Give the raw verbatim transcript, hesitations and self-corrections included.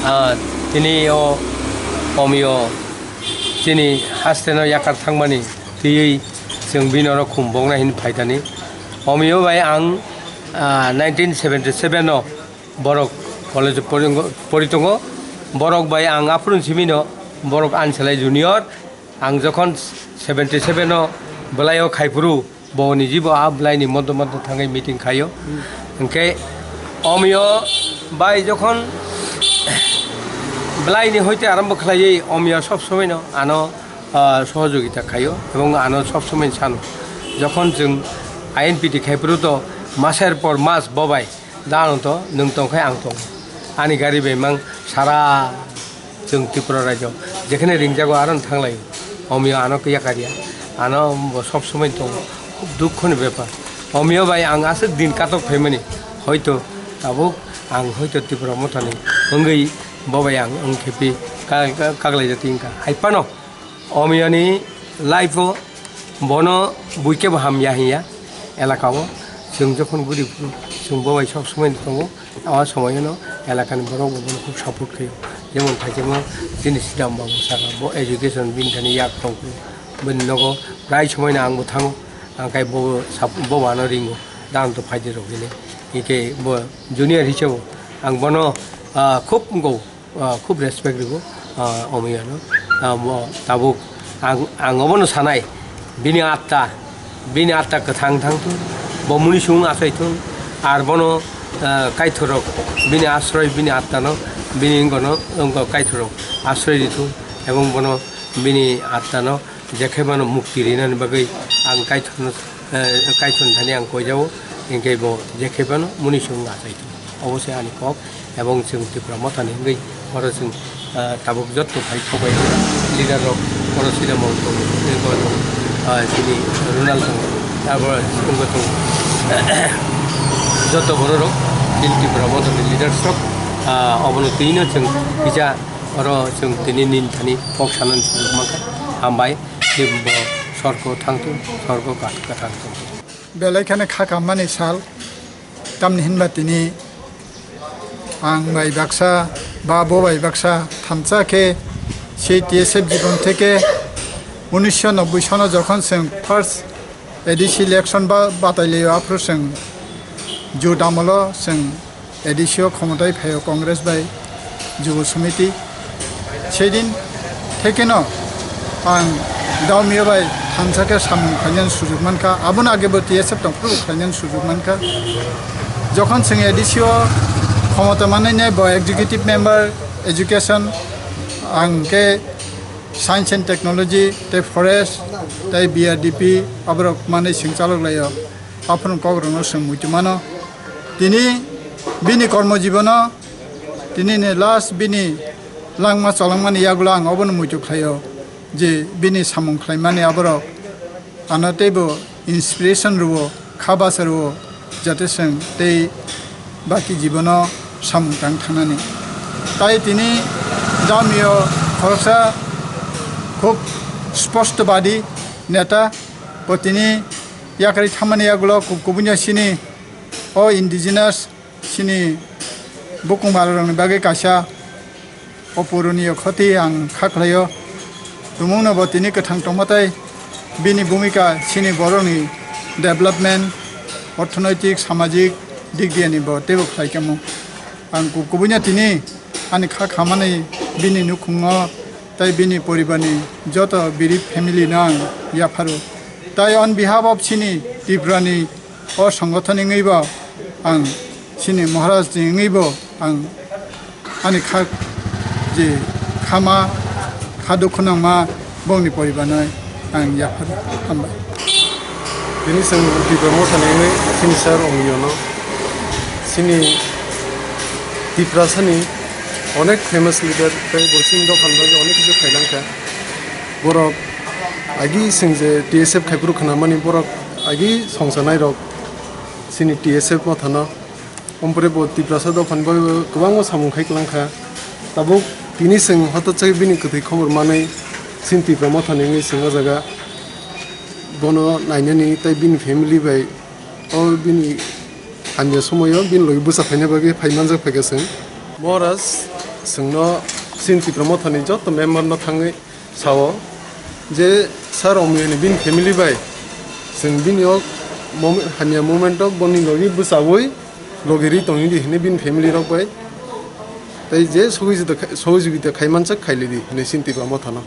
Ah, tini o Omio chini haste no yakar thangmani twiwi chwng bini oro khum boknai hwnwi phaitani. Omio bai ang, ah, nineteen seventy seven o borok college o pori-, pori tongo. Borok bai ang aphuru simi no borok Ansalai Junior. Ang jokhon seventy seven o belai o khai phuru, bo niji bo a belai ni monto monto thangwi meeting khaio. Hwnkhe Omio bai jokhon belai ni hoite arombo khlaiwi Omio sob somoi no ano, ah, sohojogita khaio ebong ano sob somoi sano. Jokhon chwng I N P T khai phuru to maser por mas bo bai. Da ano to nwng tong khai ang tong. Ani gari bai mang sara chwng Tripura rajyo jekhene ringjago aro thanglaio. Omio ano yakar ya. Ano bo sob somoi tongo. Khub dukho ni bepar. Omio bai ang aswk din katok phaimani. Hoito tabuk ang hoito Tripura mothani wngwi bo bai ang wngkhe pi ka-, ka-, kaglai jati wngkha. Hai phano Omiyani life o bono buikhe bo hamya hinya elaka o. Chwng jokhon guri phuru chwng bo bai sob somoi tongo. O somoyono elakani borok bo bono khub support khaio. Jemon phaisamo chini Sidam babu saka bo education bini thani yak tong phuru. Bini nogo prai somoino ang bo thango. Ang kai bo sap-, bo ano ringo. Dan to phaidi rok hini. Hingke bo junior hisabo ang bono, ah, khub wngko. Ah, khub respect rwgo, ah, Omiyano. Ah, bo tabuk ang, ang obono sanai, bini atta, bini atta kwthang thangthung, bo munisung achaithung, ar bono, ah, kaithorok bini asroi, bini attano, bini wngkono, wngko kaithorok asroi rithung, ebong bono bini attano jekhe mano mukti rinani bagwi ang kaithorno, eh, kaithorni thani ang koijao, hingke bo jekhe mano munisung achaithung. Obo se ani kok, ebong chwng Tripura mothani wngwi oro chwng, ah, tabuk jotto phai khobai leader rok oro Sidamon tongo, tei bo tongo, ah, chini Ronald tongo, abo tongo tongo. Jotto borok rok chini Tripura mothani leaders rok, ah, obono twino chwng kisa oro chwng tini nini thani kok sanani sujuk mankha. Hambai, tei bo sorgo thangthung, sorgo kathang thangthung. Belai kheno kha kammani sal, tamni hinba tini ang bai baksa ba bo bai baksa thamsa khe sei T S F jibon theke unisho nobboi sono jokhon chwng first A D C election ba batai laio, aphuru chwng jut amolo chwng A D C o khomotai phaio Congress bai Jubo Samiti. Seidin thekeno ang Daumia bai thansa khe samung khlainani sujuk mankha, aboni age bo T S F tongphuru khlainani sujuk mankha. Jokhon chwng A D C o khomota manwi nai bo executive member education, ang khe science and technology tei forest tei B R D P aborok manwi chwng chalok laio. Aphuru kokrokno chwng muitu mano. Tini bini kormo jibono, tini ni last bini langma cholangmani yagulo ang obono muitu khlaio je bini samung khlaimani aborok ano teibo inspiration rwo, kha bacha rwo, jate chwng tei baki jibono samung tang thangnani. Tai tini Daumia o khoroksa khub spostobadi neta, bo tini yakarwi thammani yagulo kub-, kubunja sini o indigenous sini bukung bararokni bagwi kaisa opuroniyo khoti ang kha khlaio. Tumungno bo tini kwthang tongma tei bini bhumika sini borokni development, orthonoitik, samajik dik diyani bo teibo khlai kamo. Ang kub-, kubuino tini ani kha khamani bini nukhungo tei bini poribarni joto birib family no ang yapharo. Tai on behalf of sini Tripurani o songothon wngwi bo ang sini Maharaj ni wngwi bo ang ani kha je khama kha dukhu nangma bongni poribarno ang yaphar hambai. Tini chwng Tipra Motha ni wngwi chini sir Omiyano chini Tiprasani onek famous leader tei bo chini dophani bagwi onek kisa khailangkha. Borok agi chwng je T S F khaiphuru khwnamani borok agi songchanairok chini T S F mothano. Ompore bo Tiprasa dophani bagwi kwbangma samung khai kwlangkha. Tabuk tini chwng hotok chai bini kwthwi khobor manwi chini Tipra mothani wngwi chwng o jaga bono nainani tei bini family bai o bini hamya somoio bini logi bwsa phaina bagwi phai manjak phaikha chwng. Maharaj Chwngno chini Tipra Mothani joto member no thangwi sao je Sir Omiyo ni bini family bai chwng bini o mom-, hamya moment o boni logi bwchaui logi ri tongwi di hwnwi bini family rok bai tei je sohojita khai-, sohojogita khai mansak khailidi hwnwi chini Tipra Mothano.